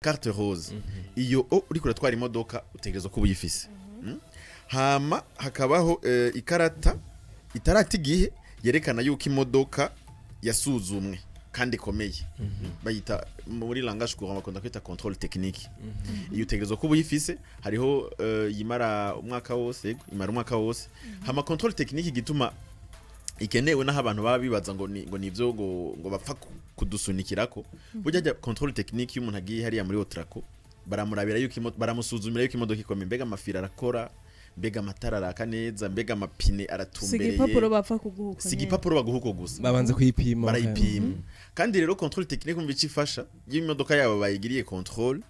Carte rose iyo o uriko uratwara imodoka utegerezwa kuba uyifise. Hama hakabaho ikarata itarata igihe yerekana yuko imodoka yasuzumwe kandi ikomeye, bayita muri langage courant bakunda kwita contrôle technique. Iyo utegerezwa kuba uyifise. Hariho yimara umwaka wose, yego, imara umwaka wose. Hama contrôle technique igituma ikenewe, naho abantu baba bibaza ngo nivyo ngo bapfa kudusunikirako, burya jya contrôle technique iyo umuntu agiye hariya muri Otraco baramurabira yuko baramusuzumira yuko imodoka ikomeye, mbega amafiri arakora, mbega amatara araka neza, mbega amapine Si aratumbereye. Igipapuro bapfa kuguha uko Si nyene. Igipapuro baguha uko gusa. Babanza kuyipima. Barayipima. Kandi rero contrôle technique umva icyo ifasha: iyo imodoka yawe bayigiriye contrôle,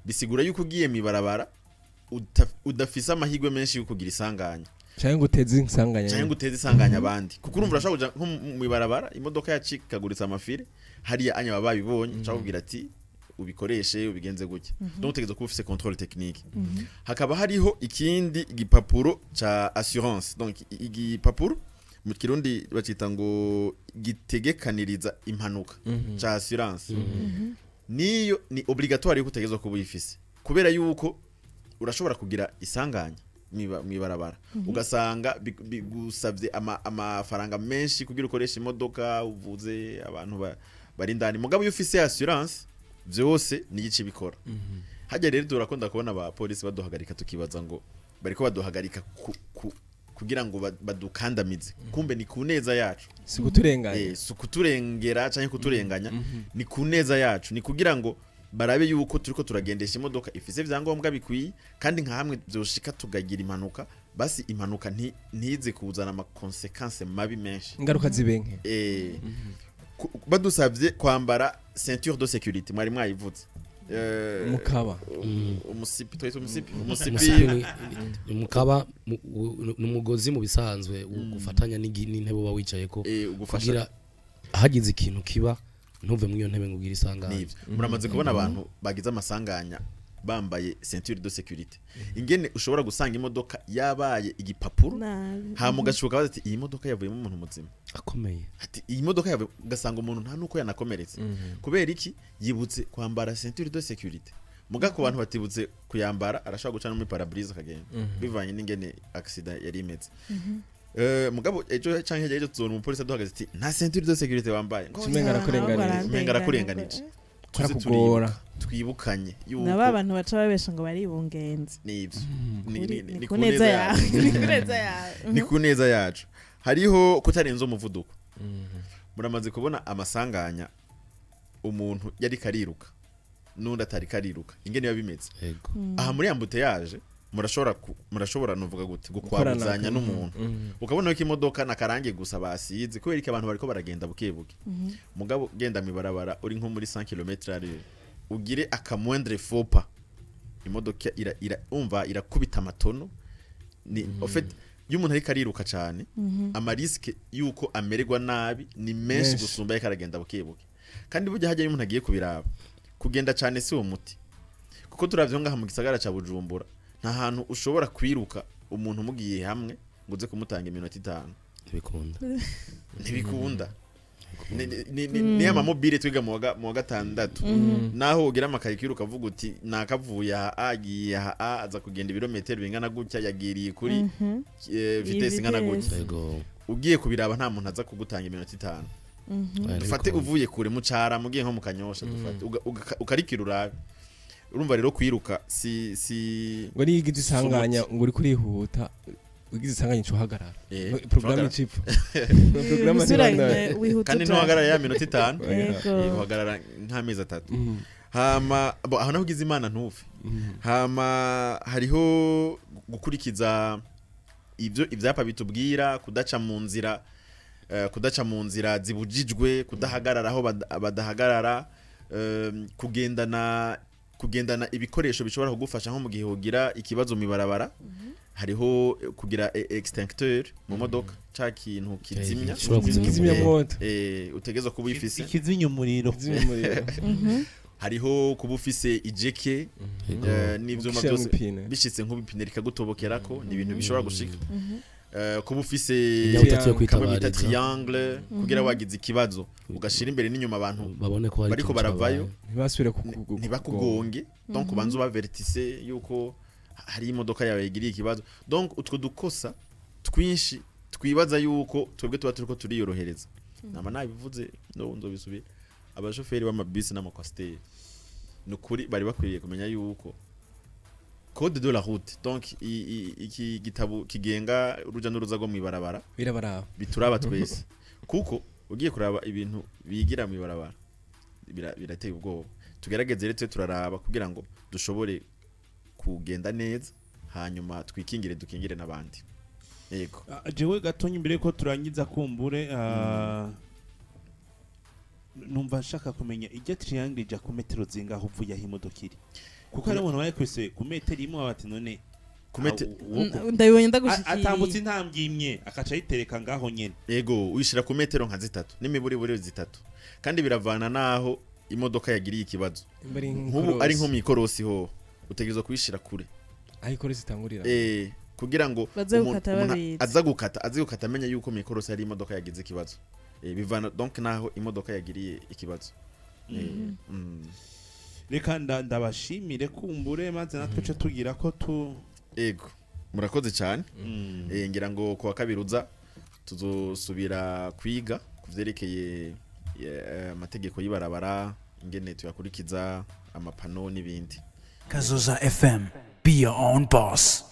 bisigura yuko ugiye mw'ibarabara udafise amahirwe menshi yo kugira isanganya canke ngo uteze insanganya. Canke ngo uteze isanganya abandi, kuko urumva urashobora kuja nko mw'ibarabara imodoka yacikaguritse amafire hariya anya, baba babibonye, ushobora kubwira ati ubikoreshe ubigenze gutya. Donc utegerezwa kuba ufise contrôle technique. Hakaba hariho ikindi gipapuro ca assurance, donc igipapuro mu Kirundi bacita ngo gitegekaniriza impanuka ca assurance. Niyo ni obligatoire yuko utegerezwa kuba uyifise, kubera yuko urashobora kugira isanganya mw'ibarabara ugasanga bigusavye amafaranga menshi kugira ukoreshe imodoka uvuze abantu bari indani. Mugabo iyo ufise assurance vyose nigice bikora hajya. Rero turakunda kubona abapolisi baduhagarika, tukibaza ngo bariko baduhagarika kugira ngo badukandamize, kumbe ni ku neza yacu. Si kuturenganya. Si ukuturengera canke kuturenganya, ni ku neza yacu, ni kugira ngo barabe yuko turiko turagendesha imodoka ifise ivyangombwa bikwiye, kandi nka hamwe vyoshika tukagira impanuka, basi impanuka ntize kuzana ama conséquences mabi menshi. Ingaruka zibenke. Badusabye kwambara ceinture de sécurité, mwari mwayivuze. Mukaba. Umusipi, twita umusipi. Umusipi. Umusipi. Ni umukaba ni umugozi mu bisanzwe ugufatanya n'intebe uba wicayeko ugufasha kugira hagize ikintu kiba ntuve muri iyo ntebe ngo ugire isanganya. Nivyo, muramaze kubona abantu bagize amasanganya bambaye ceinture de sécurité, ingene ushobora gusanga imodoka yabaye igipapuro. Nabi. Hama ugashuka baza ati iyi modoka yavuyemo umuntu muzima. Akomeye. Ati iyi modoka yavuye, ugasanga umuntu nta nuko yanakomeretse. Kubera iki? Yibutse kwambara ceinture de sécurité. Muga ku bantu batibutse kuyambara, arashobora guca no muri pare-brise akagenda, bivanye n'ingene accident yari imeze. Mugabo ejo canke hirya y'ejo tuzobona umupolisi aduhagaze ati nta ceinture de sécurité wambaye. Ngo Umenga arakurenganije. Umenga arakurenganije. Tuze Karakugora. turibuka, twibukanye yuko Nabo abantu baca babesha ngo baribungenze. Nivyo. Ni Ku neza yawe, ni ku neza yawe. Ni ku neza yacu. Hariho kutarenza umuvuduko. Muramaze kubona amasanganya umuntu yari kariruka n'undi atari kariruka, ingene biba bimeze. Yego. Aha muri embouteillage murashobora nuvuga gute gukwabuzanya n'umuntu, ukabona ko imodoka nakarange gusa basize, kubera ko abantu bariko baragenda buke buke. Mugabo genda mibarabara uri nko muri 100 km h, ugire aka moindre faux pas, imodoka ira, ira umva irakubita amatono. Ni en fait iyo umuntu ariko ariruka cyane, ama risques yuko amererwa nabi ni menshi Menshi. gusumba ariko aragenda buke buke. Kandi burya hajya iyo umuntu agiye kubiraba, kugenda cyane si uwo muti, kuko turavye ngaha mu gisagara ca Bujumbura nta hantu ushobora kwiruka umuntu mugiye hamwe ngo uze kumutanga iminota 5. Ntibikunda. Ntibikunda. Ni amamobile twiga mu wa gatandatu, naho ugira amakaye kiruka uvuga uti nakavuye aha agiye aha aza kugenda ibirometero bingana gutya, yagiriye kuri vitesse ingana gutya. Yego. Ugiye kubiraba nta muntu aza kugutanga iminota 5. Oya, Dufate ntibikunda. uvuye kure mu cara mugiye nko mu Kanyosha, dufate ukarikira urabe. Urumva rero kwiruka si Ngo niyo ugize isanganya ngo uri kurihuta, ugize isanganya uca uhagarara. Porogaramu icipfa, porogaramu Gusubira ntibandanya. Wihuta Kandi ntuhagarara ya minota 5. Yego. Uhagarara nk'amezi 3. Hama bo aho naho ugize Imana ntuve. Hama hariho gukurikiza ibyo ibyapa bitubwira, kudaca mu nzira kudaca mu nzira zibujijwe, kudahagarara aho badahagarara, kugendana ibikoresho bishobora kugufasha nko mu gihe ugira ikibazo mu ibarabara. Hariho kugira extincteur mu modoka, ca kintu kizimya. Gishobora kuzimya. Kizimyamwoto. Utegerezwa kuba uyifise. Ikizimya umuriro. Kizimya umuriro. Hariho kuba ufise ijeke Yego. n'ivyuma Ugishira byose mw'ipine. bishitse nk'ubipine rikagutobokerako, ni ibintu bishobora gushika. Kuba ufise Inyabutatu yo kamwe bita kwitabariza. triangle, kugira wagize ikibazo ugashira imbere n'inyuma abantu babone ko hari bariko ikintu baravayo. cabaye. Ntibasubire Ntibakugonge. Donc ubanza ubavertise yuko hari imodoka yawe yagiriye ikibazo. Donc utwo dukosa twinshi twibaza yuko twebwe tuba turiko turiyorohereza, nama nabivuze no nzobisubira, abashoferi b'amabisi n'amakwasiteri ni ukuri bari bakwiriye kumenya yuko code de la route, donc iki gitabo kigenga uruja n'uruza rwo mw'ibarabara, birabaraba. Bituraba twese, kuko ugiye kuraba ibintu bigira mw'ibarabara birateye ubwoba. Tugerageze rero tube turaraba kugira ngo dushobore kugenda neza, hanyuma twikingire, dukingire n'abandi. Yego. Ah, jewe gatonya imbere ko turangiza, kumbure numva nshaka kumenya ijya triangle ija ku metero zingaho uvuye aho imodoka iri, kuko hari umuntu bayikwese ku metero imwe, bati none Ku metero- Ndabibonye, atambutse ndagushikiye. Intambwe imwe akaca ayitereka ngaho nyene. Yego, uyishira ku metero nka 3 n'imiburiburi 3, kandi biravana naho imodoka yagiriye ikibazo. Nimba ari Nk'ubu ari nko mw'ikorosi, ho utegerezwa kuyishira kure. Aho ikorosi itangurira. Kugira ngo Baze gukata umuntu babizi. aza gukata amenya yuko mw'ikorosi hari imodoka yagize ikibazo. Bivana donc naho imodoka yagiriye ikibazo. Reka ndabashimire kumbure, maze natwe ce tugira ko tu Ego, murakoze cyane. Ngira ngo kuwa kabiri uza tuzosubira kwiga ku vyerekeye amategeko y'ibarabara, ingene tuyakurikiza, amapano n'ibindi. Kazoza FM. Be your own boss.